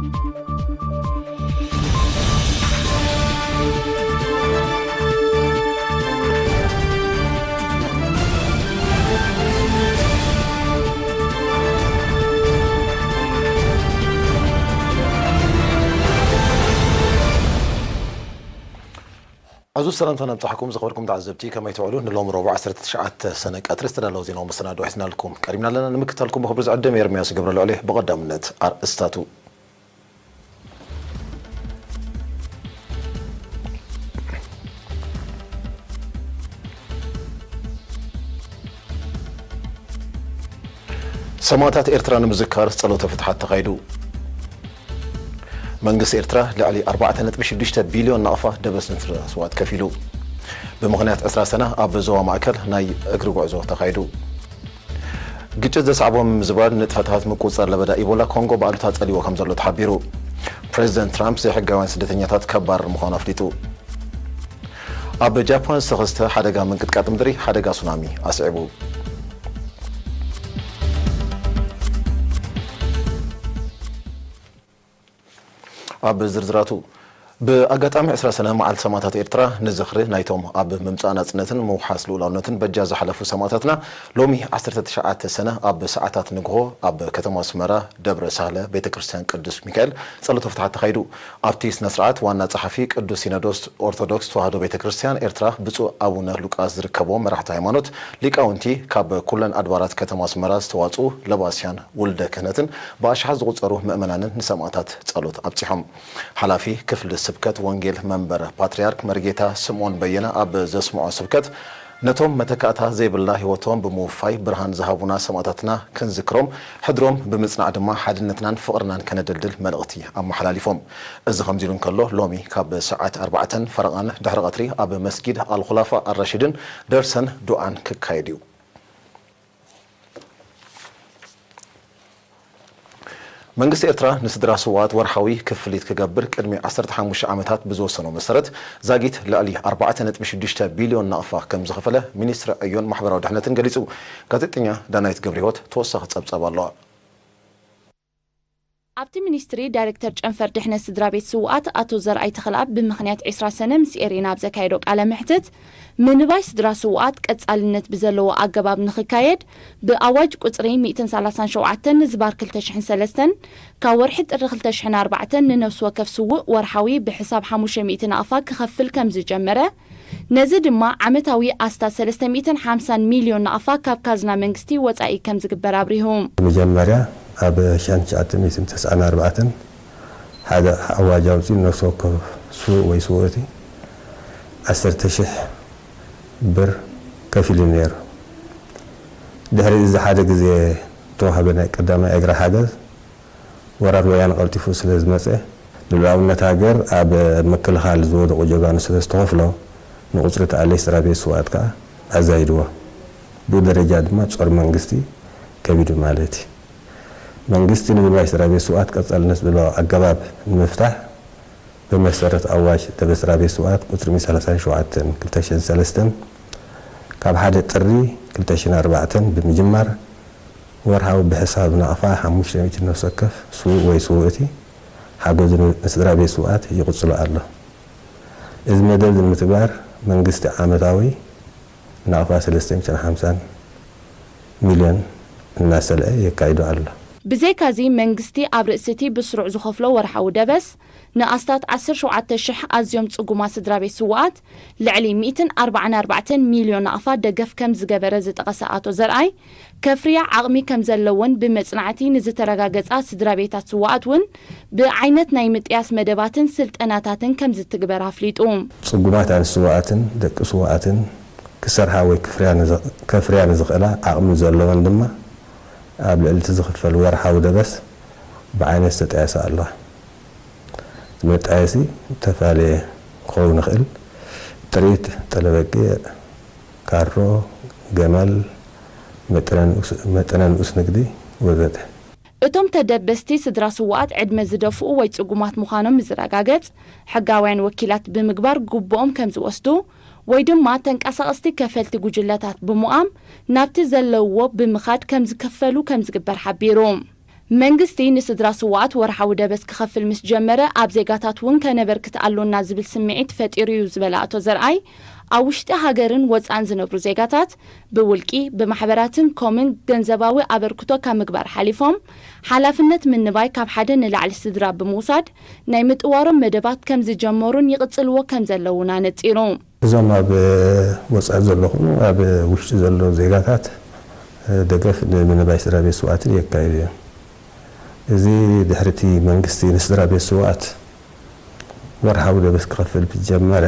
ኣዙ ሰላምታ ነብጻሕኩም ዝኸበርኩም ተዓዘብቲ፣ ከመይ ትውዕሉ? ንሎም ረቡዕ ዓሰርተ ትሽዓተ ሰነ ቀትሪ ዝተዳለወ ዜናዊ መሰናዶ ሒዝናልኩም ቀሪብና ኣለና። ንምክታልኩም ብኽብሪ ዝዕድም ኤርምያስ ገብረልዑል እየ። ብቐዳምነት ኣርእስታቱ። ሰማእታት ኤርትራ ንምዝካር ጸሎተ ፍትሓት ተኻይዱ። መንግስቲ ኤርትራ ልዕሊ ኣርባዕተ ነጥቢ ሽዱሽተ ቢልዮን ናቕፋ ደበስ ንስድራ ስውኣት ከፊሉ። ብምኽንያት ዕስራ ሰነ ኣብ ዞባ ማእከል ናይ እግሪ ጉዕዞ ተኻይዱ። ግጭት ዘስዓቦ ምምዝባል ንጥፈታት ምቁጽጻር ለበዳ ኢቦላ ኮንጎ ብኣሉታ ጸሊዎ ከም ዘሎ ተሓቢሩ። ፕሬዚደንት ትራምፕ ዘይሕጋውያን ስደተኛታት ከባርር ምዃኑ ኣፍሊጡ። ኣብ ጃፓን ዝተኸስተ ሓደጋ ምንቅጥቃጥ ምድሪ ሓደጋ ሱናሚ ኣስዒቡ። ኣብ ዝርዝራቱ፣ ብኣጋጣሚ ዕስራ ሰነ መዓልቲ ሰማእታት ኤርትራ ንዝኽሪ ናይቶም ኣብ ምምጻእ ናጽነትን ምውሓስ ልኡላውነትን በጃ ዝሓለፉ ሰማእታትና፣ ሎሚ ዓሰርተ ትሽዓተ ሰነ ኣብ ሰዓታት ንግሆ ኣብ ከተማ ኣስመራ ደብረ ሳህለ ቤተ ክርስቲያን ቅዱስ ሚካኤል ጸሎተ ፍትሓት ተኻይዱ። ኣብቲ ስነ ስርዓት ዋና ጸሓፊ ቅዱስ ሲኖዶስ ኦርቶዶክስ ተዋህዶ ቤተ ክርስቲያን ኤርትራ ብፁዕ ኣቡነ ሉቃስ ዝርከብዎም መራሕቲ ሃይማኖት፣ ሊቃውንቲ፣ ካብ ኩለን ኣድባራት ከተማ ኣስመራ ዝተዋጽኡ ለባስያን ውልደ ክህነትን ብኣሽሓት ዝቑጸሩ ምእመናንን ንሰማእታት ጸሎት ኣብጺሖም። ሓላፊ ክፍሊ ስብከት ወንጌል መንበር ፓትርያርክ መርጌታ ስምዖን በየነ ኣብ ዘስምዖ ስብከት፣ ነቶም መተካእታ ዘይብላ ህይወቶም ብምውፋይ ብርሃን ዝሃቡና ሰማእታትና ክንዝክሮም፣ ሕድሮም ብምጽናዕ ድማ ሓድነትናን ፍቕርናን ከነደልድል መልእኽቲ ኣመሓላሊፎም። እዚ ከምዚ ኢሉ እንከሎ፣ ሎሚ ካብ ሰዓት ኣርባዕተን ፈረቓን ድሕሪ ቀትሪ ኣብ መስጊድ ኣልኹላፋ ኣራሽድን ደርሰን ዱዓን ክካየድ እዩ። መንግስቲ ኤርትራ ንስድራ ስውኣት ወርሓዊ ክፍሊት ክገብር ቅድሚ ዓሰርተ ሓሙሽተ ዓመታት ብዝወሰኖ መሰረት፣ ዛጊት ልዕሊ ኣርባዕተ ነጥቢ ሽዱሽተ ቢልዮን ናቕፋ ከም ዝኸፈለ ሚኒስትሪ ዕዮን ማሕበራዊ ድሕነትን ገሊጹ። ጋዜጠኛ ዳናይት ገብረህይወት ተወሳኺ ጸብጻብ ኣለዋ። ኣብቲ ሚኒስትሪ ዳይሬክተር ጨንፈር ድሕነት ስድራ ቤት ስውኣት ኣቶ ዘርኣይ ተኽለኣብ ብምኽንያት ዕስራ ሰነ ምስ ኤሪና ኣብ ዘካየዶ ቃለ መሕትት፣ ምንባይ ስድራ ስውኣት ቀጻልነት ብዘለዎ ኣገባብ ንኽካየድ ብኣዋጅ ቁጽሪ ሚእትን ሰላሳን ሸውዓተን ንዝባር ክልተ ሽሕን ሰለስተን ካብ ወርሒ ጥሪ ክልተ ሽሕን ኣርባዕተን ንነፍሲ ወከፍ ስዉእ ወርሓዊ ብሕሳብ ሓሙሽተ ሚእቲ ናቕፋ ክኸፍል ከም ዝጀመረ፣ ነዚ ድማ ዓመታዊ ኣስታት ሰለስተ ሚእትን ሓምሳን ሚልዮን ናቕፋ ካብ ካዝና መንግስቲ ወጻኢ ከም ዝግበር ኣብሪሁ። መጀመርያ ኣብ ሺሕ ትሽዓተ ሚእትን ተስዓን ኣርባዕተን ሓደ ኣዋጅ ኣውጺኡ ነፍሲ ወከፍ ስዉእ ወይ ስውእቲ ዓሰርተ ሽሕ ብር ከፊሉ ነይሩ። ድሕሪ እዚ ሓደ ግዜ ዝተዋህበ ናይ ቀዳማይ እግሪ ሓገዝ፣ ወራር ወያነ ቀልጢፉ ስለ ዝመጸ፣ ንሉዓላውነት ሃገር ኣብ ምክልኻል ዝወደቑ ጀጋኑ ስለ ዝተኸፍሎ፣ ንቁጽሪ ተኣለይ ስድራ ቤት ስውኣት ከኣ ኣዛይድዎ። ብኡ ደረጃ ድማ ጾር መንግስቲ ከቢዱ ማለት እዩ። መንግስቲ ንምንባይ ስድራ ቤት ስውኣት ቀጻልነት ብዘለዎ ኣገባብ ንምፍታሕ፣ ብመሰረት ኣዋጅ ደበ ስድራ ቤት ስውኣት ቁጽሪ ሚእትን ሰላሳን ሸውዓተን ክልተ ሽሕን ሰለስተን፣ ካብ ሓደ ጥሪ ክልተ ሽሕን ኣርባዕተን ብምጅማር፣ ወርሓዊ ብሕሳብ ናቕፋ ሓሙሽተ ሚእቲ ነፍሲ ወከፍ ስዉእ ወይ ስውእቲ ሓገዙ ንስድራ ቤት ስውኣት ይቕጽሎ ኣሎ። እዚ መደብ እዚ ንምትግባር መንግስቲ ዓመታዊ ናቕፋ ሰለስተ ሚእትን ሓምሳን ሚልዮን እናሰልዐ የካይዶ ኣሎ። ብዘይካዚ መንግስቲ ኣብ ርእሲ እቲ ብስሩዕ ዝኸፍሎ ወርሓዊ ደበስ ንኣስታት ዓሰርተ ሸውዓተ ሽሕ ኣዝዮም ጽጉማት ስድራ ቤት ስውኣት ልዕሊ ሚእትን ኣርባዓን ኣርባዕተን ሚልዮን ናቕፋ ደገፍ ከም ዝገበረ ዝጠቐሰ ኣቶ ዘርኣይ፣ ከፍርያ ዓቕሚ ከም ዘለወን ብመጽናዕቲ ንዝተረጋገጻ ስድራ ቤታት ስውኣት እውን ብዓይነት ናይ ምጥያስ መደባትን ስልጠናታትን ከም ዝትግበር ኣፍሊጡ። ጽጉማት ኣንስቲ ስውኣትን ደቂ ስውኣትን ክሰርሓ ወይ ክፍርያ ንዘ-፣ ከፍርያ ንዝኽእላ ዓቕሚ ዘለወን ድማ ኣብ ልዕሊ እቲ ዝኽፈል ወርሓዊ ደበስ ብዓይነት ዝተጠየሰ ኣለዋ። እቲ መጣየሲ ዝተፈላለየ ክኸውን ይኽእል። ጥሪት፣ ጠለበጊዕ፣ ካሮ፣ ገመል፣ መጠነ ንኡስ፣ መጠነ ንኡስ ንግዲ ወዘተ። እቶም ተደበስቲ ስድራ ስውኣት ዕድመ ዝደፍኡ ወይ ጽጉማት ምዃኖም ዝረጋገጽ ሕጋውያን ወኪላት ብምግባር ግቡኦም ከም ዝወስዱ ወይ ድማ ተንቀሳቐስቲ ከፈልቲ ጉጅለታት ብምዃም ናብቲ ዘለውዎ ብምኻድ ከም ዝክፈሉ ከም ዝግበር ሓቢሩ። መንግስቲ ንስድራ ስውኣት ወርሓዊ ደበስ ክኸፍል ምስ ጀመረ፣ ኣብ ዜጋታት እውን ከነበርክት ኣሎና ዝብል ስምዒት ፈጢሩ እዩ ዝበለ ኣቶ ዘርኣይ፣ ኣብ ውሽጢ ሃገርን ወጻእን ዝነብሩ ዜጋታት ብውልቂ፣ ብማሕበራትን ኮምን ገንዘባዊ ኣበርክቶ ካብ ምግባር ሓሊፎም፣ ሓላፍነት ምንባይ ካብ ሓደ ንላዕሊ ስድራ ብምውሳድ ናይ ምጥዋሮም መደባት ከም ዝጀመሩን ይቕጽልዎ ከም ዘለዉን ኣነጺሩ። እዞም ኣብ ወጻኢ ዘለኹም ኣብ ውሽጢ ዘለዉ ዜጋታት ደገፍ ንምንባይ ስድራ ቤት ስውኣትን የካይዱ እዮም። እዚ ድሕሪ እቲ መንግስቲ ንስድራ ቤት ስውኣት ወርሓዊ ደበስ ክኸፍል ብጀመረ፣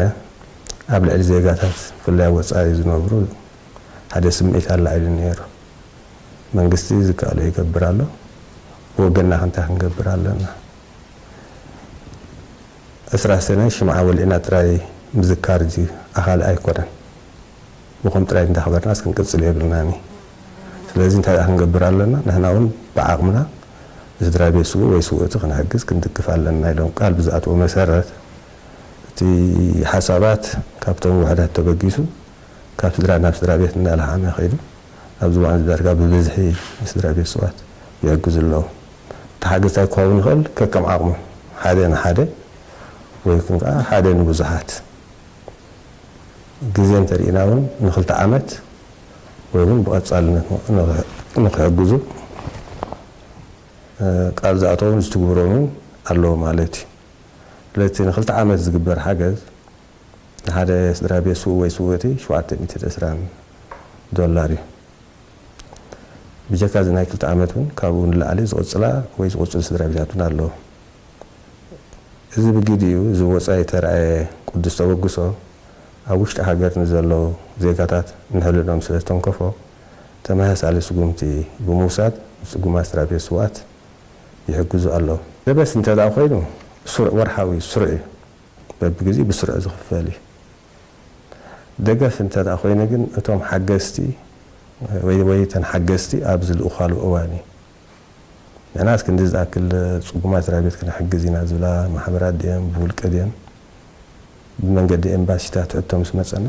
ኣብ ልዕሊ ዜጋታት ብፍላይ ኣብ ወጻኢ ዝነብሩ ሓደ ስምዒት ኣላዒሉ ነይሩ። መንግስቲ ዝከኣሎ ይገብር ኣሎ። ብወገንና ከ እንታይ ክንገብር ኣለና? ዕስራ ሰነ ሽምዓ ወሊዕና ጥራይ ምዝካር እዚ ኣኻሊ ኣይኮነን። ብኸም ጥራይ እንዳኽበርናስ ክንቅጽል የብልናን እዩ። ስለዚ እንታይ ደኣ ክንገብር ኣለና? ንሕና እውን ብዓቕምና ንስድራ ቤት ስዉእ ወይ ስውእቲ ክንሕግዝ ክንድግፍ ኣለና ኢሎም ቃል ብዝኣትዎ መሰረት፣ እቲ ሓሳባት ካብቶም ውሕዳት ተበጊሱ ካብ ስድራ ናብ ስድራ ቤት እናለሓመ ከይዱ፣ ኣብዚ እዋን እዚ ዳርጋ ብብዝሒ ስድራ ቤት ስውኣት ይሕግዙ ኣለዉ። እቲ ሓገዝ እንታይ ክኸውን ይኽእል? ከከም ዓቕሙ፣ ሓደ ንሓደ ወይ እውን ከዓ ሓደ ንብዙሓት። ግዜ እንተርኢና እውን ንክልተ ዓመት ወይ እውን ብቐጻልነት ንኽ-፣ ንኽሕግዙ፣ እ፣ ቃል ዝኣተዉን ዝትግብሮምን ኣለዉ ማለት እዩ። ስለዚ እቲ ንክልተ ዓመት ዝግበር ሓገዝ ንሓደ ስድራ ቤት ስዉእ ወይ ስውእቲ ሸውዓተ ሚእትን ዕስራን ዶላር እዩ። ብጀካ እዚ ናይ ክልተ ዓመት እውን ካብኡ ንላዕሊ ዝቕጽላ ወይ ዝቕጽሉ ስድራ ቤታት እውን ኣለዉ። እዚ ብግዲኡ፣ እዚ ወጻኢ ዝተራእየ ቅዱስ ተበግሶ ኣብ ውሽጢ ሃገር ንዘለዉ ዜጋታት ንሕልኖም ስለ ዝተንከፎ፣ ተመሳሳሊ ስጉምቲ ብምውሳድ ንጽጉማት ስድራ ቤት ስውኣት ይሕግዙ ኣለዉ። ደበስ እንተ ደኣ ኮይኑ፣ ስሩዕ ወርሓዊ ስሩዕ እዩ። በብግዜኡ ብስሩዕ ዝኽፈል እዩ። ደገፍ እንተ ደኣ ኮይኑ ግን፣ እቶም ሓገዝቲ ወይ፣ ወይ እተን ሓገዝቲ ኣብ ዝልእኻሉ እዋን እዩ። ንሕና እስኪ ክንዲ ዝኣክል ጽጉማት ስድራ ቤት ክንሕግዝ ኢና ዝብላ ማሕበራት ድየን፣ ብውልቂ ድየን፣ ብመንገዲ ኤምባሲታት ሕቶ ምስ መጸና፣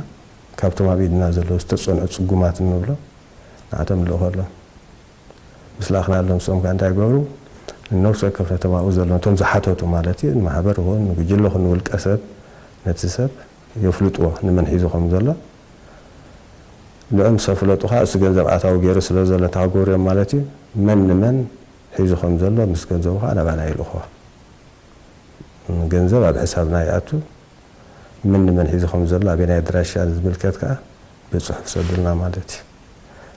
ካብቶም ኣብ ኢድና ዘለዉ ዝተጸንዑ ጽጉማት እንብሎ፣ ንዓቶም ንልእኸሎም። ምስ ለኣኽናሎም፣ ንሶም ከኣ እንታይ ይገብሩ? ንነፍሲ ወከፍ ነቶም ኣብኡ ዘለዉ፣ ነቶም ዝሓተቱ ማለት እዩ፣ ንማሕበር ይኹን ንጉጅለ ይኹን ንውልቀ ሰብ፣ ነቲ ሰብ የፍልጥዎ፣ ንመን ሒዙ ከም ዘሎ። ንዕኦም ምስ ኣፍለጡ ኸኣ፣ እሱ ገንዘብ ኣታዊ ገይሩ ስለ ዘሎ፣ እንታይ ክገብሩ እዮም ማለት እዩ? መን ንመን ሒዙ ከም ዘሎ፣ ምስ ገንዘቡ ኸኣ ናባና ይልእኽዎ። ገንዘብ ኣብ ሕሳብና ይኣቱ። መን ንመን ሒዙ ከም ዘሎ፣ ኣበየናይ ኣድራሻ ዝምልከት ከኣ ብጽሑፍ ሰዱልና ማለት እዩ።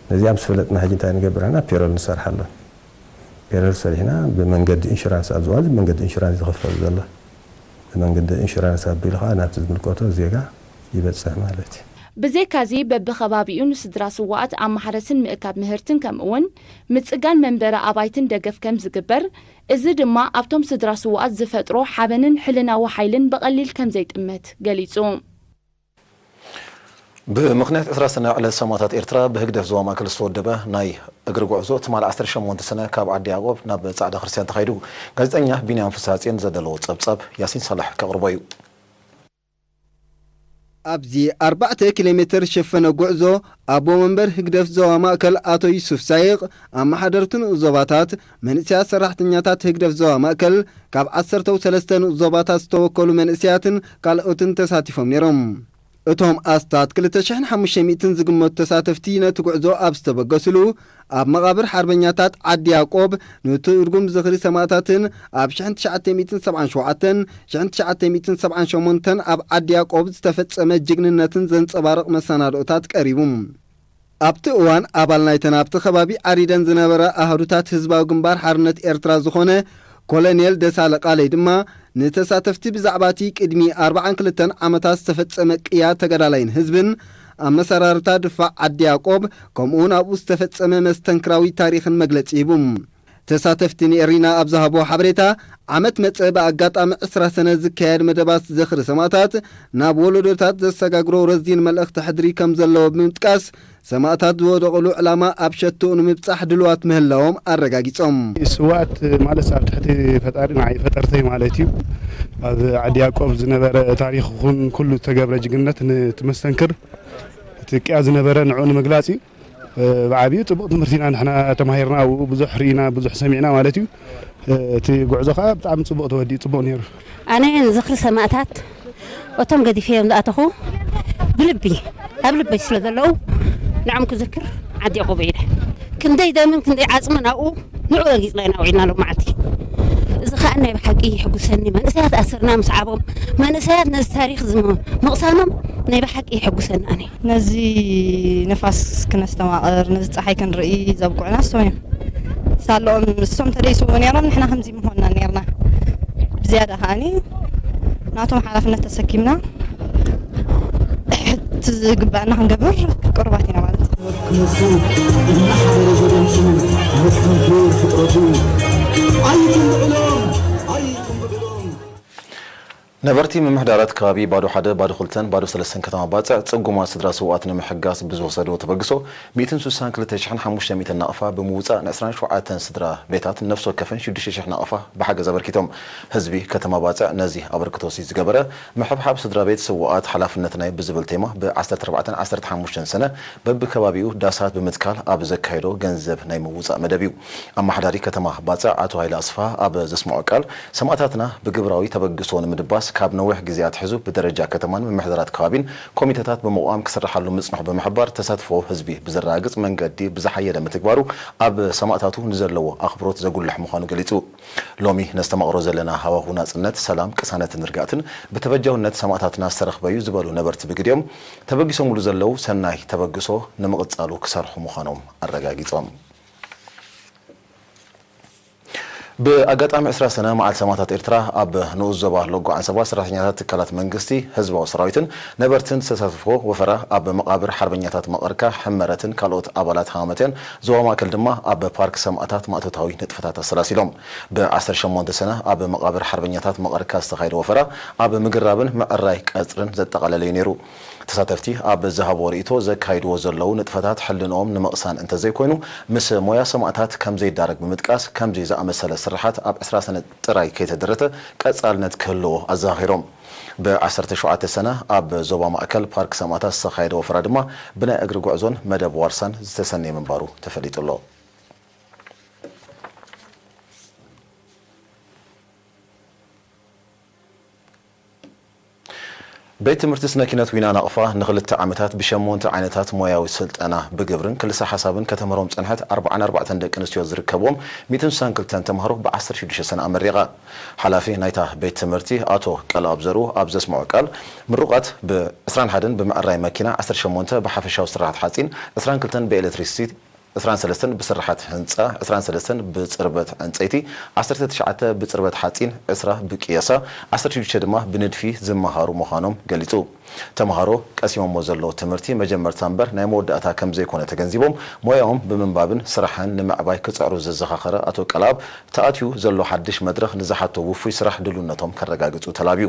ነዚኣ ምስ ፈለጥና፣ ሕጂ እንታይ ንገብር? ንሕና ፔሮል ንሰርሓሎም። ፔሮል ሰሪሕና ብመንገዲ ኢንሹራንስ፣ ኣብዚ እዋን እዚ መንገዲ ኢንሹራንስ ዝኽፈል ዘሎ፣ ብመንገዲ ኢንሹራንስ ኣቢሉ ከኣ ናብቲ ዝምልከቶ ዜጋ ይበጽሕ ማለት እዩ። ብዘይካዚ፣ በብኸባቢኡ ንስድራ ስዉኣት ኣብ ማሕረስን ምእካብ ምህርትን፣ ከምኡ'ውን ምጽጋን መንበሪ ኣባይትን ደገፍ ከም ዝግበር፣ እዚ ድማ ኣብቶም ስድራ ስዉኣት ዝፈጥሮ ሓበንን ሕልናዊ ሓይልን ብቐሊል ከም ዘይጥመት ገሊጹ። ብምኽንያት ዕስራ ሰነ ዕለት ሰማእታት ኤርትራ ብህግደፍ ዞባ ማእከል ዝተወደበ ናይ እግሪ ጉዕዞ ትማሊ ዓሰርተ ሸሞንተ ሰነ ካብ ዓዲ ያዕቆብ ናብ ጻዕዳ ክርስትያን ተኻይዱ። ጋዜጠኛ ቢንያም ፍስሃጽዮን ዘደለዎ ጸብጻብ ያሲን ሳላሕ ከቕርቦ እዩ። ኣብዚ ኣርባዕተ ኪሎ ሜተር ዝሸፈነ ጉዕዞ ኣቦ መንበር ህግደፍ ዞባ ማእከል ኣቶ ዩሱፍ ሳይቕ፣ ኣመሓደርቲ ንኡስ ዞባታት፣ መንእሰያት ሰራሕተኛታት ህግደፍ ዞባ ማእከል፣ ካብ ዓሰርተው ሰለስተ ንኡስ ዞባታት ዝተወከሉ መንእሰያትን ካልኦትን ተሳቲፎም ነይሮም። እቶም ኣስታት ክልተ ሽሕን ሓሙሽተ ሚእትን ዝግመቱ ተሳተፍቲ ነቲ ጉዕዞ ኣብ ዝተበገስሉ፣ ኣብ መቓብር ሓርበኛታት ዓዲ ያዕቆብ ንትርጉም ዝኽሪ ሰማእታትን ኣብ ሽሕን ትሽዓተ ሚእትን ሰብዓን ሸውዓተን፣ ሽሕን ትሽዓተ ሚእትን ሰብዓን ሸሞንተን ኣብ ዓዲ ያዕቆብ ዝተፈጸመ ጅግንነትን ዘንጸባርቕ መሰናድኦታት ቀሪቡ። ኣብቲ እዋን ኣባል ናይተን ኣብቲ ከባቢ ዓሪደን ዝነበራ ኣሃዱታት ህዝባዊ ግንባር ሓርነት ኤርትራ ዝኾነ ኮሎኔል ደሳለ ቃለይ ድማ ንተሳተፍቲ ብዛዕባ እቲ ቅድሚ ኣርብዓን ክልተን ዓመታት ዝተፈጸመ ቅያ ተጋዳላይን ህዝብን፣ ኣመሰራርታ ድፋዕ ዓዲ ያዕቆብ፣ ከምኡውን ኣብኡ ዝተፈጸመ መስተንክራዊ ታሪኽን መግለጺ ሂቡ። ተሳተፍቲ ንኤሪና ኣብ ዝሃብዎ ሓበሬታ፣ ዓመት መጸ ብኣጋጣሚ ዕስራ ሰነ ዝካየድ መደባት ዝኽሪ ሰማእታት ናብ ወለዶታት ዘሰጋግሮ ረዚን መልእኽቲ ሕድሪ ከም ዘለዎ ብምጥቃስ፣ ሰማእታት ዝወደቕሉ ዕላማ ኣብ ሸትኡ ንምብጻሕ ድልዋት ምህላዎም ኣረጋጊጾም። ስውኣት ማለት ኣብ ትሕቲ ፈጣሪ ንዓይ ፈጠርተይ ማለት እዩ። ኣብ ዓዲ ያዕቆብ ዝነበረ ታሪኽ ይኹን ኩሉ ዝተገብረ ጅግንነት ንትመስተንክር፣ እቲ ቅያ ዝነበረ ንዕኡ ንምግላጽ እዩ። ብዓብዩ ጽቡቕ ትምህርቲ ኢና ንሕና ተማሂርና፣ ኣብኡ ብዙሕ ርኢና፣ ብዙሕ ሰሚዕና ማለት እዩ። እቲ ጉዕዞ ከኣ ብጣዕሚ ጽቡቕ ተወዲኡ፣ ጽቡቕ ነይሩ። ኣነ ንዝኽሪ ሰማእታት እቶም ገዲፈዮም ዝኣተኹ ብልቢ፣ ኣብ ልበይ ስለ ዘለዉ ንዖም ክዝክር ዓዲ ዕቑብ ኢለ። ክንደይ ደምን ክንደይ ዓጽምን ኣብኡ ንዑ ረጊጽና ኢና ውዒልና ሎም መዓልቲ። እዚ ከኣ ናይ ብሓቂ የሕጉሰኒ። መንእሰያት ኣሰርና ምስዓቦም፣ መንእሰያት ነዚ ታሪኽ ዝም-፣ ምቕሳኖም ናይ ብሓቂ የሕጉሰኒ ኣነ። ነዚ ንፋስ ክነስተማቕር፣ ነዚ ጸሓይ ክንርኢ ዘብቅዑና እሶም እዮም። ሳለኦም ንሶም ተደይስዎ ነይሮም፣ ንሕና ከምዚ ምኾንና ነይርና። ብዝያዳ ከኣኒ ናቶም ሓላፍነት ተሰኪምና እቲ ዝግባኣና ክንገብር ቅሩባት ኢና ማለት እዩ። ክነሱ እናሓደረ ዘደንሱ መስተንክር ፍጥረቱ ኣይትምዕሎም፣ ኣይትምዕሎም። ነበርቲ ምምሕዳራት ከባቢ ባዶ ሓደ፣ ባዶ ክልተን ባዶ ሰለስተን ከተማ ባጽዕ ጽጉማት ስድራ ስውኣት ንምሕጋዝ ብዝወሰድዎ ተበግሶ ሚእትን ስሳን ክልተ ሽሕን ሓሙሽተ ሚእትን ናቕፋ ብምውጻእ ንዕስራን ሸውዓተን ስድራ ቤታት ነፍሲ ወከፈን ሽዱሽተ ሽሕ ናቕፋ ብሓገዝ ኣበርኪቶም። ህዝቢ ከተማ ባጽዕ ነዚ ኣበርክቶሲ ዝገበረ ምሕብሓብ ስድራ ቤት ስውኣት ሓላፍነትናይ ብዝብል ቴማ ብ ዓሰርተ ኣርባዕተን ዓሰርተ ሓሙሽተን ሰነ በብከባቢኡ ዳሳት ብምትካል ኣብ ዘካየዶ ገንዘብ ናይ ምውጻእ መደብ እዩ። ኣመሓዳሪ ከተማ ባጽዕ ኣቶ ሃይለ ኣስፍሃ ኣብ ዘስምዖ ቃል፣ ሰማእታትና ብግብራዊ ተበግሶ ንምድባስ ካብ ነዊሕ ግዜ ኣትሒዙ ብደረጃ ከተማን ምምሕዳራት ከባቢን ኮሚተታት ብምቋም ክስርሓሉ ምጽንሑ ብምሕባር፣ ተሳትፎ ህዝቢ ብዘረጋግጽ መንገዲ ብዝሓየለ ምትግባሩ ኣብ ሰማእታቱ ንዘለዎ ኣኽብሮት ዘጉልሕ ምዃኑ ገሊጹ። ሎሚ ነስተማቕሮ ዘለና ሃዋሁ ናጽነት፣ ሰላም፣ ቅሳነትን ርግኣትን ብተበጃውነት ሰማእታትና ዝተረኽበ እዩ ዝበሉ ነበርቲ ብግዲኦም፣ ተበጊሶምሉ ዘለዉ ሰናይ ተበግሶ ንምቕጻሉ ክሰርሑ ምዃኖም ኣረጋጊጾም። ብኣጋጣሚ ዕስራ ሰነ መዓል ሰማእታት ኤርትራ ኣብ ንኡስ ዞባ ሎጎ ዓንሰባ ሰራሕተኛታት ትካላት መንግስቲ፣ ህዝባዊ ሰራዊትን ነበርትን ዝተሳተፍዎ ወፈራ ኣብ መቓብር ሓርበኛታት መቐርካ ሕመረትን ካልኦት ኣባላት ሃማመተን ዞባ ማእከል ድማ ኣብ ፓርክ ሰማእታት ማእቶታዊ ንጥፈታት ኣሰላሲሎም። ብ ዓሰርተ ሸሞንተ ሰነ ኣብ መቓብር ሓርበኛታት መቐርካ ዝተኻየደ ወፈራ ኣብ ምግራብን ምዕራይ ቀጽርን ዘጠቓለለ እዩ ነይሩ። ተሳተፍቲ ኣብ ዝሃብዎ ርእይቶ፣ ዘካይድዎ ዘለዉ ንጥፈታት ሕልንኦም ንምቕሳን እንተዘይኮይኑ፣ ምስ ሞያ ሰማእታት ከም ዘይዳረግ ብምጥቃስ፣ ከምዚ ዝኣመሰለ ስርሓት ኣብ ዕስራ ሰነ ጥራይ ከይተደረተ ቀጻልነት ክህልዎ ኣዘኻኺሮም። ብ ዓሰርተ ሸውዓተ ሰነ ኣብ ዞባ ማእከል ፓርክ ሰማእታት ዝተኻየደ ወፈራ ድማ ብናይ እግሪ ጉዕዞን መደብ ዋርሳን ዝተሰነየ ምንባሩ ተፈሊጡ ኣሎ። ቤት ትምህርቲ ስነ ኪነት ዊና ናቕፋ ንኽልተ ዓመታት ብሸሞንተ ዓይነታት ሞያዊ ስልጠና ብግብርን ክልሰ ሓሳብን ከተምህሮም ዝጸንሐት ኣርባዓን ኣርባዕተን ደቂ ኣንስትዮ ዝርከብዎም ሚእትን ስሳን ክልተን ተምሃሮ ብ ዓሰርተ ሽዱሽተ ሰነ ኣመሪቓ። ሓላፊ ናይታ ቤት ትምህርቲ ኣቶ ቀልኣብ ዘርኡ ኣብ ዘስምዖ ቃል፣ ምሩቓት ብ ዕስራን ሓደን ብምዕራይ መኪና፣ ዓሰርተ ሸሞንተ ብሓፈሻዊ ስራሓት ሓጺን፣ ዕስራን ክልተን ብኤሌክትሪሲቲ፣ ዕስራን ሰለስተን ብስርሓት ህንጻ፣ ዕስራን ሰለስተን ብጽርበት ዕንጸይቲ፣ ዓሰርተ ትሽዓተ ብጽርበት ሓጺን፣ ዕስራ ብቅየሳ፣ ዓሰርተ ሽዱሽተ ድማ ብንድፊ ዝመሃሩ ምዃኖም ገሊጹ። ተምሃሮ ቀሲሞሞ ዘለዉ ትምህርቲ መጀመርታ እምበር ናይ መወዳእታ ከም ዘይኮነ ተገንዚቦም፣ ሞያኦም ብምንባብን ስራሕን ንምዕባይ ክጽዕሩ ዘዘኻኸረ ኣቶ ቀልኣብ፣ ተኣትዩ ዘሎ ሓድሽ መድረኽ ንዝሓቶ ውፉይ ስራሕ ድሉነቶም ከረጋግጹ ተላብዩ።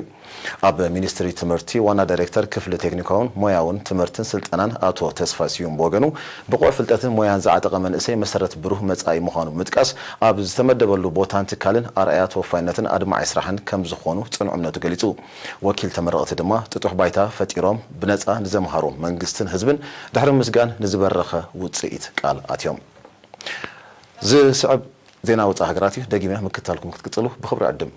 ኣብ ሚኒስትሪ ትምህርቲ ዋና ዳይሬክተር ክፍሊ ቴክኒካውን ሞያውን ትምህርትን ስልጠናን ኣቶ ተስፋ ስዩም ብወገኑ፣ ብቑዕ ፍልጠትን ሞያን ዝዓጠቐ መንእሰይ መሰረት ብሩህ መጻኢ ምዃኑ ብምጥቃስ፣ ኣብ ዝተመደበሉ ቦታን ትካልን ኣርኣያ ተወፋይነትን ኣድማዒ ስራሕን ከም ዝኾኑ ጽኑዕ እምነቱ ገሊጹ። ወኪል ተመረቕቲ ድማ፣ ጥጡሕ ባይታ ፈጢሮም ብነጻ ንዘምሃሩ መንግስትን ህዝብን ድሕሪ ምስጋን፣ ንዝበረኸ ውጽኢት ቃል ኣትዮም። ዝስዕብ ዜና ወጻኢ ሃገራት እዩ፣ ደጊመ ምክትታልኩም ክትቅጽሉ ብኽብሪ ዕድም።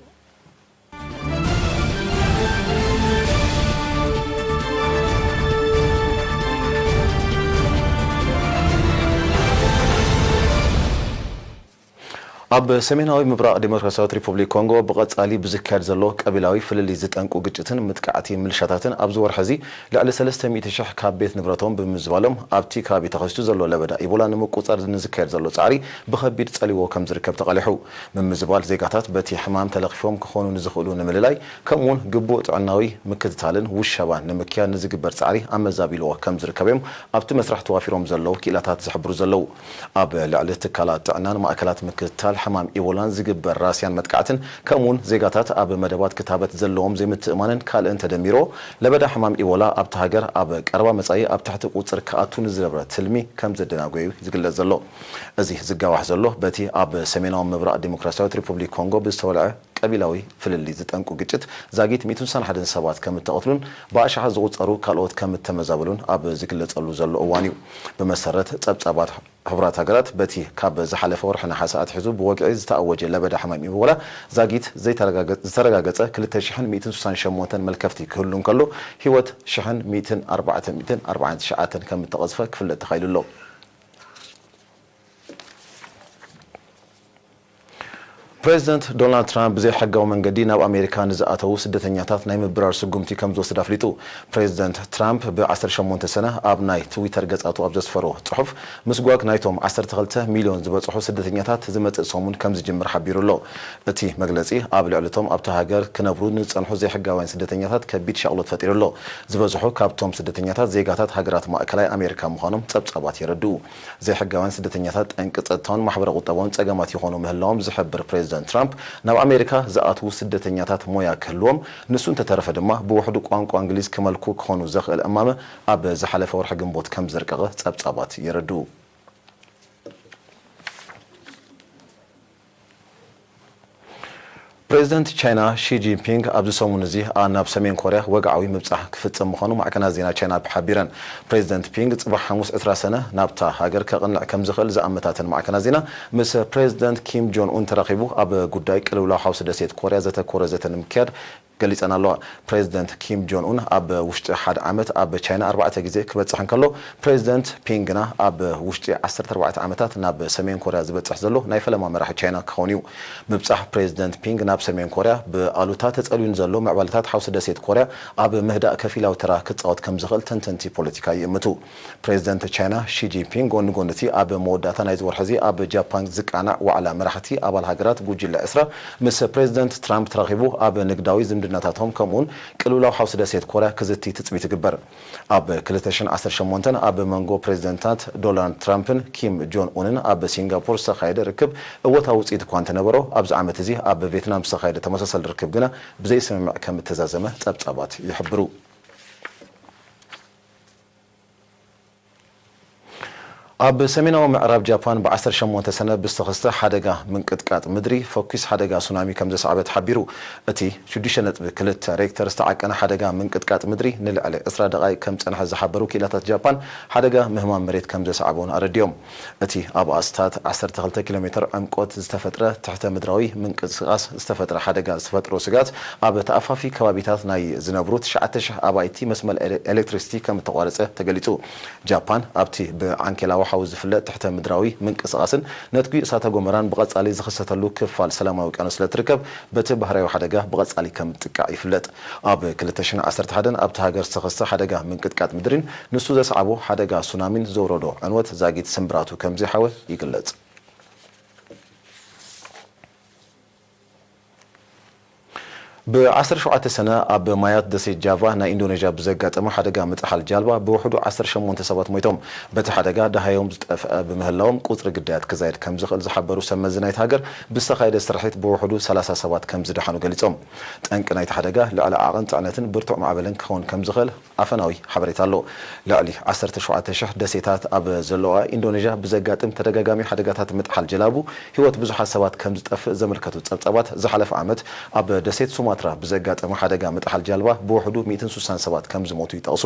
ኣብ ሰሜናዊ ምብራቕ ዲሞክራሲያዊት ሪፑብሊክ ኮንጎ ብቐጻሊ ብዝካየድ ዘሎ ቀቢላዊ ፍልልይ ዝጠንቁ ግጭትን ምጥቃዕቲ ምልሻታትን ኣብዚ ወርሒ እዚ ልዕሊ ሰለስተ ሚእቲ ሽሕ ካብ ቤት ንብረቶም ብምዝባሎም ኣብቲ ከባቢ ተኸሲቱ ዘሎ ለበዳ ኢቦላ ንምቁጽጻር ንዝካየድ ዘሎ ጻዕሪ ብኸቢድ ጸልዎ ከም ዝርከብ ተቓሊሑ። ምምዝባል ዜጋታት በቲ ሕማም ተለኺፎም ክኾኑ ንዝኽእሉ ንምልላይ፣ ከምኡውን ግቡእ ጥዕናዊ ምክትታልን ውሸባን ንምክያድ ንዝግበር ጻዕሪ ኣመዛቢልዎ ከም ዝርከብ እዮም ኣብቲ መስርሕ ተዋፊሮም ዘለዉ ክኢላታት ዝሕብሩ ዘለዉ። ኣብ ልዕሊ ትካላት ጥዕናን ማእከላት ምክትታል ሕማም ኢቦላን ዝግበር ራስያን መጥቃዕትን፣ ከምኡውን ዜጋታት ኣብ መደባት ክታበት ዘለዎም ዘይምትእማንን ካልእን ተደሚሮ፣ ለበዳ ሕማም ኢቦላ ኣብታ ሃገር ኣብ ቀረባ መጻኢ ኣብ ትሕቲ ቁጽር ክኣቱ ንዝነበረ ትልሚ ከም ዘደናጎዩ ዝግለጽ ዘሎ። እዚ ዝጋዋሕ ዘሎ በቲ ኣብ ሰሜናዊ ምብራቕ ዲሞክራሲያዊት ሪፑብሊክ ኮንጎ ብዝተወልዐ ቀቢላዊ ፍልልይ ዝጠንቁ ግጭት ዛጊት ሚእትን ስሳን ሓደን ሰባት ከም እተቐትሉን ብኣሽሓት ዝቑጸሩ ካልኦት ከም እተመዛበሉን ኣብ ዝግለጸሉ ዘሎ እዋን እዩ። ብመሰረት ጸብጻባት ሕቡራት ሃገራት፣ በቲ ካብ ዝሓለፈ ወርሒ ነሓሰ ኣትሒዙ ብወግዒ ዝተኣወጀ ለበዳ ሕማም ኢቦላ ዛጊት ዘይተረጋገ-፣ ዝተረጋገጸ ክልተ ሽሕን ሚእትን ስሳን ሸሞንተን መልከፍቲ ክህሉ እንከሎ፣ ህይወት ሽሕን ሚእትን ኣርባዕተን ሚእትን ኣርባዓን ትሽዓተን ከም እተቐዝፈ ክፍለጥ ተኻኢሉ ኣሎ። ፕሬዚደንት ዶናልድ ትራምፕ ብዘይሕጋዊ መንገዲ ናብ ኣሜሪካ ንዝኣተዉ ስደተኛታት ናይ ምብራር ስጉምቲ ከም ዝወስድ ኣፍሊጡ። ፕሬዚደንት ትራምፕ ብ ዓሰርተ ሸሞንተ ሰነ ኣብ ናይ ትዊተር ገጻቱ ኣብ ዘስፈሮ ጽሑፍ፣ ምስጓግ ናይቶም ዓሰርተ ክልተ ሚልዮን ዝበጽሑ ስደተኛታት ዝመጽእ ሰሙን ከም ዝጅምር ሓቢሩ ኣሎ። እቲ መግለጺ ኣብ ልዕሊ እቶም ኣብታ ሃገር ክነብሩ ንዝጸንሑ ዘይሕጋውያን ስደተኛታት ከቢድ ሻቕሎት ፈጢሩ ኣሎ። ዝበዝሑ ካብቶም ስደተኛታት ዜጋታት ሃገራት ማእከላይ ኣሜሪካ ምዃኖም ጸብጻባት የረድኡ። ዘይሕጋውያን ስደተኛታት ጠንቂ ጸጥታውን ማሕበረ ቁጠባውን ጸገማት ይኾኑ ምህላዎም ዝሕብር ፕሬዚደንት ትራምፕ፣ ናብ ኣሜሪካ ዝኣትዉ ስደተኛታት ሞያ ክህልዎም፣ ንሱ እንተተረፈ ድማ ብውሕዱ ቋንቋ እንግሊዝ ክመልኩ ክኾኑ ዘኽእል እማመ ኣብ ዝሓለፈ ወርሒ ግንቦት ከም ዘርቀቐ ጸብጻባት የረድኡ። ፕሬዚደንት ቻይና ሺ ጂንፒንግ ኣብዚ ሰሙን እዚ ኣ-፣ ናብ ሰሜን ኮርያ ወግዓዊ ምብጻሕ ክፍጽም ምዃኑ ማዕከናት ዜና ቻይና ሓቢረን። ፕሬዚደንት ፒንግ ጽባሕ ሓሙስ ዕስራ ሰነ ናብታ ሃገር ከቕንዕ ከም ዝኽእል ዝኣመታተን ማዕከናት ዜና፣ ምስ ፕሬዚደንት ኪም ጆን ኡን ተራኺቡ ኣብ ጉዳይ ቅልውላው ሓውሲ ደሴት ኮርያ ዘተኮረ ዘተ ንምክያድ ገሊጸን ኣለዋ። ፕሬዚደንት ኪም ጆን ኡን ኣብ ውሽጢ ሓደ ዓመት ኣብ ቻይና ኣርባዕተ ግዜ ክበጽሕ እንከሎ፣ ፕሬዚደንት ፒንግ ግና ኣብ ውሽጢ ዓሰርተ ኣርባዕተ ዓመታት ናብ ሰሜን ኮርያ ዝበጽሕ ዘሎ ናይ ፈለማ መራሒ ቻይና ክኸውን እዩ። ምብጻሕ ፕሬዚደንት ፒንግ ናብ ሰሜን ኮርያ ብኣሉታ ተጸልዩ ንዘሎ ምዕባለታት ሓውሲ ደሴት ኮርያ ኣብ ምህዳእ ከፊላዊ ተራ ክጻወት ከም ዝኽእል ተንተንቲ ፖለቲካ ይእምቱ። ፕሬዚደንት ቻይና ሺ ጂንፒንግ ጎኒ ጎኒ እቲ ኣብ መወዳእታ ናይዚ ወርሒ እዚ ኣብ ጃፓን ዝቃናዕ ዋዕላ መራሕቲ ኣባል ሃገራት ጉጅለ ዕስራ ምስ ፕሬዚደንት ትራምፕ ተራኺቡ ኣብ ንግዳዊ ዝምድናታቶም ከምኡውን ቅልውላው ሓውሲ ደሴት ኮርያ ክዝቲ ትጽቢት ይግበር። ኣብ ክልተ ሽሕን ዓሰርተ ሸሞንተን ኣብ መንጎ ፕሬዚደንታት ዶናልድ ትራምፕን ኪም ጆን ኡንን ኣብ ሲንጋፖር ዝተኻየደ ርክብ እወታዊ ውጽኢት እኳ እንተነበሮ፣ ኣብዚ ዓመት እዚ ኣብ ቬትናም ዝተኻየደ ተመሳሳሊ ርክብ ግና ብዘይስምምዕ ከም እተዛዘመ ጸብጻባት ይሕብሩ። ኣብ ሰሜናዊ ምዕራብ ጃፓን ብ ዓሰርተ ሸሞንተ ሰነ ብዝተኸስተ ሓደጋ ምንቅጥቃጥ ምድሪ ፈኲስ ሓደጋ ሱናሚ ከም ዘስዓበ ተሓቢሩ። እቲ ሽዱሽተ ነጥቢ ክልተ ሬክተር ዝተዓቀነ ሓደጋ ምንቅጥቃጥ ምድሪ ንልዕሊ ዕስራ ደቓይቕ ከም ጸንሐ ዝሓበሩ ክኢላታት ጃፓን፣ ሓደጋ ምህማም መሬት ከም ዘስዓበ እውን ኣረዲኦም። እቲ ኣብ ኣስታት ዓሰርተ ክልተ ኪሎ ሜትር ዕምቆት ዝተፈጥረ ትሕተ ምድራዊ ምንቅስቓስ ዝተፈጥረ ሓደጋ ዝተፈጥሮ ስግኣት፣ ኣብ ተኣፋፊ ከባቢታት ናይ ዝነብሩ ትሽዓተ ሽሕ ኣባይቲ መስመር ኤሌ-፣ ኤሌክትሪሲቲ ከም እተቋረጸ ተገሊጹ። ጃፓን ኣብቲ ብዓንኬላዊ ሓዊ ዝፍለጥ ትሕተ ምድራዊ ምንቅስቓስን ነትጒ እሳተ ጎመራን ብቐጻሊ ዝኽሰተሉ ክፋል ሰላማዊ ውቅያኖስ ስለ እትርከብ፣ በቲ ባህርያዊ ሓደጋ ብቐጻሊ ከም እትጥቃዕ ይፍለጥ። ኣብ ክልተ ሽሕን ዓሰርተ ሓደን ኣብቲ ሃገር ዝተኸስተ ሓደጋ ምንቅጥቃጥ ምድሪን ንሱ ዘስዓቦ ሓደጋ ሱናሚን ዘውረዶ ዕንወት ዛጊት ስምብራቱ ከም ዘይሓወ ይግለጽ። ብ ዓሰርተ ሸውዓተ ሰነ ኣብ ማያት ደሴት ጃቫ ናይ ኢንዶኔዥያ ብዘጋጠመ ሓደጋ ምጥሓል ጃልባ ብውሕዱ ዓሰርተ ሸሞንተ ሰባት ሞይቶም። በቲ ሓደጋ ደሃዮም ዝጠፍአ ብምህላዎም ቁጽሪ ግዳያት ክዛየድ ከም ዝኽእል ዝሓበሩ ሰብ መዚ ናይቲ ሃገር፣ ብዝተኻየደ ስርሒት ብውሕዱ ሰላሳ ሰባት ከም ዝደሓኑ ገሊጾም። ጠንቂ ናይቲ ሓደጋ ልዕሊ ዓቐን ጽዕነትን ብርቱዕ ማዕበልን ክኸውን ከም ዝኽእል ኣፈናዊ ሓበሬታ ኣሎ። ልዕሊ ዓሰርተ ሸውዓተ ሽሕ ደሴታት ኣብ ዘለዋ ኢንዶኔዥያ ብዘጋጥም ተደጋጋሚ ሓደጋታት ምጥሓል ጀላቡ ህይወት ብዙሓት ሰባት ከም ዝጠፍእ ዘመልከቱ ጸብጻባት፣ ዝሓለፈ ዓመት ኣብ ደሴት ሱማትራ ብዘጋጠመ ሓደጋ ምጥሓል ጃልባ ብውሕዱ ሚእትን ስሳን ሰባት ከም ዝሞቱ ይጠቕሱ።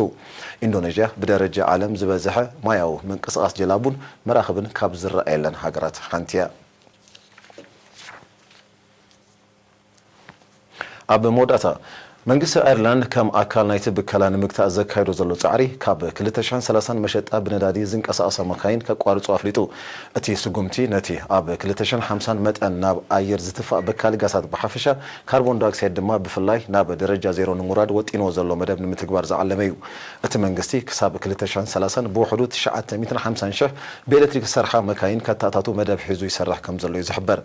ኢንዶኔዥያ ብደረጃ ዓለም ዝበዝሐ ማያዊ ምንቅስቓስ ጀላቡን መራኽብን ካብ ዝረኣየለን ሃገራት ሓንቲ እያ። ኣብ መወዳእታ፣ መንግስቲ ኣየርላንድ ከም ኣካል ናይቲ ብከላ ንምግታእ ዘካይዶ ዘሎ ጻዕሪ፣ ካብ ክልተ ሽሕን ሰላሳን መሸጣ ብነዳዲ ዝንቀሳቐሳ መካይን ከቋርጹ ኣፍሊጡ። እቲ ስጉምቲ ነቲ ኣብ ክልተ ሽሕን ሓምሳን መጠን ናብ ኣየር ዝትፋእ በካሊ ጋሳት ብሓፈሻ፣ ካርቦን ዳይኦክሳይድ ድማ ብፍላይ ናብ ደረጃ ዜሮ ንምውራድ ወጢንዎ ዘሎ መደብ ንምትግባር ዝዓለመ እዩ። እቲ መንግስቲ ክሳብ ክልተ ሽሕን ሰላሳን ብውሕዱ ትሽዓተ ሚእትን ሓምሳን ሽሕ ብኤሌክትሪክ ዝሰርሓ መካይን ከተኣታቱ መደብ ሒዙ ይሰርሕ ከም ዘሎ እዩ ዝሕበር።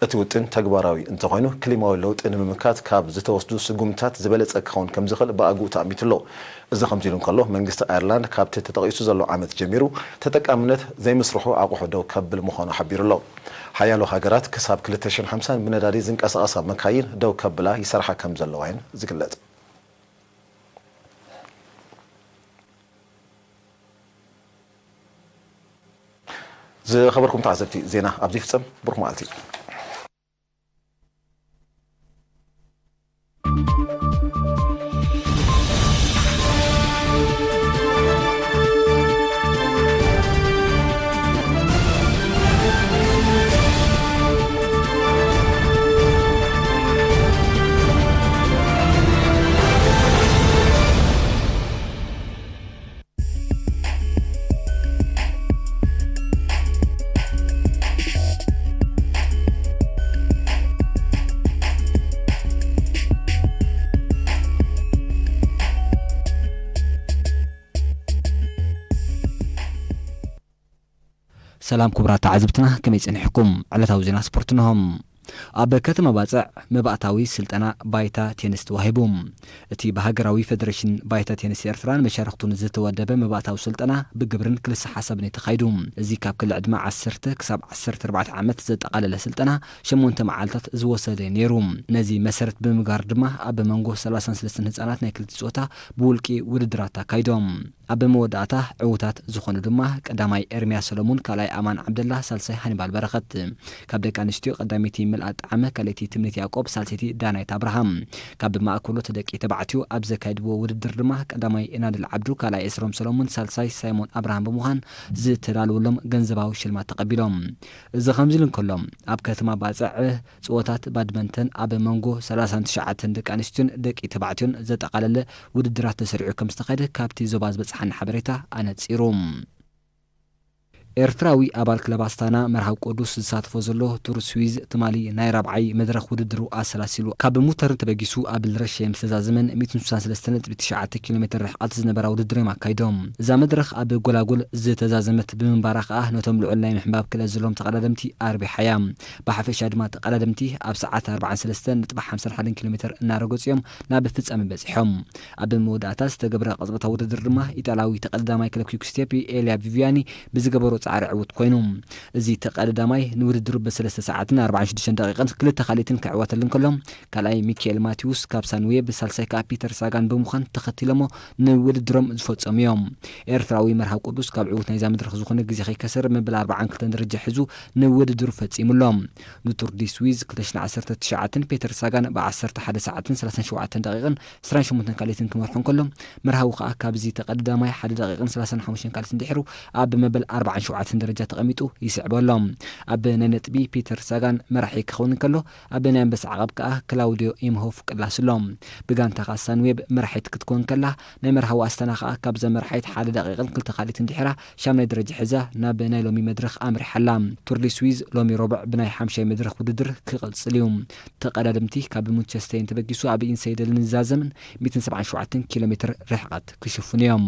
እቲ ውጥን ተግባራዊ እንተኾይኑ፣ ክሊማዊ ለውጢ ንምምካት ካብ ዝተወስዱ ስጉምትታት ዝበለጸ ክኸውን ከም ዝኽእል ብኣግኡ ተኣሚቱ ኣሎ። እዚ ከምዚ ኢሉ እንከሎ፣ መንግስቲ ኣየርላንድ ካብቲ ተጠቒሱ ዘሎ ዓመት ጀሚሩ ተጠቃምነት ዘይምስርሑ ኣቑሑ ደው ከብል ምዃኑ ሓቢሩ ኣሎ። ሓያሎ ሃገራት ክሳብ ክልተ ሽሕን ሓምሳን ብነዳዲ ዝንቀሳቐሳ መካይን ደው ከብላ ይሰርሓ ከም ዘለዋ እየን ዝግለጽ። ዝኸበርኩም ተዓዘብቲ፣ ዜና ኣብዚ ይፍጸም። ብሩኽ መዓልቲ። ሰላም ክቡራት ተዓዘብትና፣ ከመይ ጸኒሕኩም? ዕለታዊ ዜና ስፖርት እንሆ። ኣብ ከተማ ባጽዕ መባእታዊ ስልጠና ባይታ ቴኒስ ተዋሂቡ። እቲ ብሃገራዊ ፌደሬሽን ባይታ ቴኒስ ኤርትራን መሻርኽቱን ዝተወደበ መባእታዊ ስልጠና ብግብርን ክልሰ ሓሳብን እዩ ተኻይዱ። እዚ ካብ ክሊ ዕድመ ዓሰርተ ክሳብ ዓሰርተ ኣርባዕተ ዓመት ዘጠቓለለ ስልጠና ሸሞንተ መዓልታት ዝወሰደ ነይሩ። ነዚ መሰረት ብምግባር ድማ ኣብ መንጎ ሰላሳን ሰለስተን ህጻናት ናይ ክልተ ጾታ ብውልቂ ውድድራት ኣካይዶም። ኣብ መወዳእታ ዕዉታት ዝኾኑ ድማ ቀዳማይ ኤርምያስ ሰሎሙን፣ ካልኣይ ኣማን ዓብደላ፣ ሳልሳይ ሃኒባል በረኸት። ካብ ደቂ ኣንስትዮ ቀዳመይቲ ምልኣት ጣዕመ፣ ካልኣይቲ ትምኒት ያዕቆብ፣ ሳልሰይቲ ዳናይት ኣብርሃም። ካብ ማእከሎት ደቂ ተባዕትዮ ኣብ ዘካየድዎ ውድድር ድማ ቀዳማይ ኤናድል ዓብዱ፣ ካልኣይ ኤስሮም ሰሎሙን፣ ሳልሳይ ሳይሞን ኣብርሃም ብምዃን ዝተዳለወሎም ገንዘባዊ ሽልማት ተቐቢሎም። እዚ ከምዚ ኢሉ እንከሎ፣ ኣብ ከተማ ባጽዕ ጸወታት ባድመንተን ኣብ መንጎ ሰላሳን ትሽዓተን ደቂ ኣንስትዮን ደቂ ተባዕትዮን ዘጠቓለለ ውድድራት ተሰሪዑ ከም ዝተኻየደ ካብቲ ዞባ ዝበጽሓና ሓበሬታ ኣነጺሩ። ኤርትራዊ ኣባል ክለብ ኣስታና መርሃዊ ቅዱስ ዝሳተፎ ዘሎ ቱር ስዊዝ ትማሊ ናይ ራብዓይ መድረኽ ውድድሩ ኣሰላሲሉ። ካብ ሙተርን ተበጊሱ ኣብ ልረሸ ምስ ተዛዘመን ሚእትን ስሳን ሰለስተን ነጥቢ ትሽዓተ ኪሎ ሜትር ርሕቐት ዝነበራ ውድድር እዮም ኣካይዶም። እዛ መድረኽ ኣብ ጎላጉል ዝተዛዘመት ብምንባራ ከኣ ነቶም ልዑል ናይ ምሕንባብ ክእለት ዘለዎም ተቐዳደምቲ ኣርቢሓ እያ። ብሓፈሻ ድማ ተቐዳደምቲ ኣብ ሰዓት ኣርባዓን ሰለስተን ነጥቢ ሓምሳን ሓደን ኪሎ ሜትር እናረገጹ እዮም ናብ ፍጻመ በጺሖም። ኣብ መወዳእታ ዝተገብረ ቅጽበታዊ ውድድር ድማ ኢጣልያዊ ተቐዳዳማይ ክለብ ኪክስቴፕ ኤልያ ቪቪያኒ ብዝገበሮ ጻዕሪ ዕዉት ኮይኑ። እዚ ተቐዳዳማይ ንውድድሩ ብሰለስተ ሰዓትን ኣርባዓን ሽዱሽተን ደቂቕን ክልተ ካልኢትን ክዕወተሉ እንከሎ፣ ካልኣይ ሚካኤል ማቴዎስ ካብ ሳንዌብ፣ ሳልሳይ ከኣ ፒተር ሳጋን ብምዃን ተኸቲሎሞ ንውድድሮም ዝፈጸሙ እዮም። ኤርትራዊ መርሃዊ ቅዱስ ካብ ዕዉት ናይዛ መድረኽ ዝኾነ ግዜ ከይከስር መበል ኣርባዓን ክልተን ደረጃ ሒዙ ንውድድሩ ፈጺሙ ኣሎ። ንቱር ዲ ስዊዝ ክልተ ሽሕን ዓሰርተ ትሽዓተን ፔተር ሳጋን ብ ዓሰርተ ሓደ ሰዓትን ሰላሳን ሸውዓተን ደቂቕን ዕስራን ሸሞንተን ካልኢትን ክመርሖ እንከሎ፣ መርሃዊ ከኣ ካብዚ ተቐዳዳማይ ሓደ ደቂቕን ሰላሳን ሓሙሽተን ካልኢትን ድሒሩ ኣብ መበል ኣርባዓን ሸውዓተን ደረጃ ተቐሚጡ ይስዕቦ ኣሎ። ኣብ ናይ ነጥቢ ፒተር ሳጋን መራሒ ክኸውን እንከሎ፣ ኣብ ናይ ኣንበሳ ዓቐብ ከኣ ክላውዲዮ ኢምሆፍ ቅላስ ኣሎ። ብጋንታ ከኣ ሳንዌብ መራሒት ክትኮን ከላ፣ ናይ መርሃዊ ኣስታና ከኣ ካብዛ መራሒት ሓደ ደቂቕን ክልተ ካልኢትን ድሒራ ሻምናይ ደረጃ ሒዛ ናብ ናይ ሎሚ መድረኽ ኣምሪሓ ኣላ። ቱር ዲ ስዊዝ ሎሚ ረቡዕ ብናይ ሓምሻይ መድረኽ ውድድር ክቕጽል እዩ። ተቐዳደምቲ ካብ ሙንቸስተይን ተበጊሱ ኣብ ኢንሰይደልን ዝዛዘምን ሚእትን ሰብዓን ሸውዓተን ኪሎ ሜትር ርሕቐት ክሽፍኑ እዮም።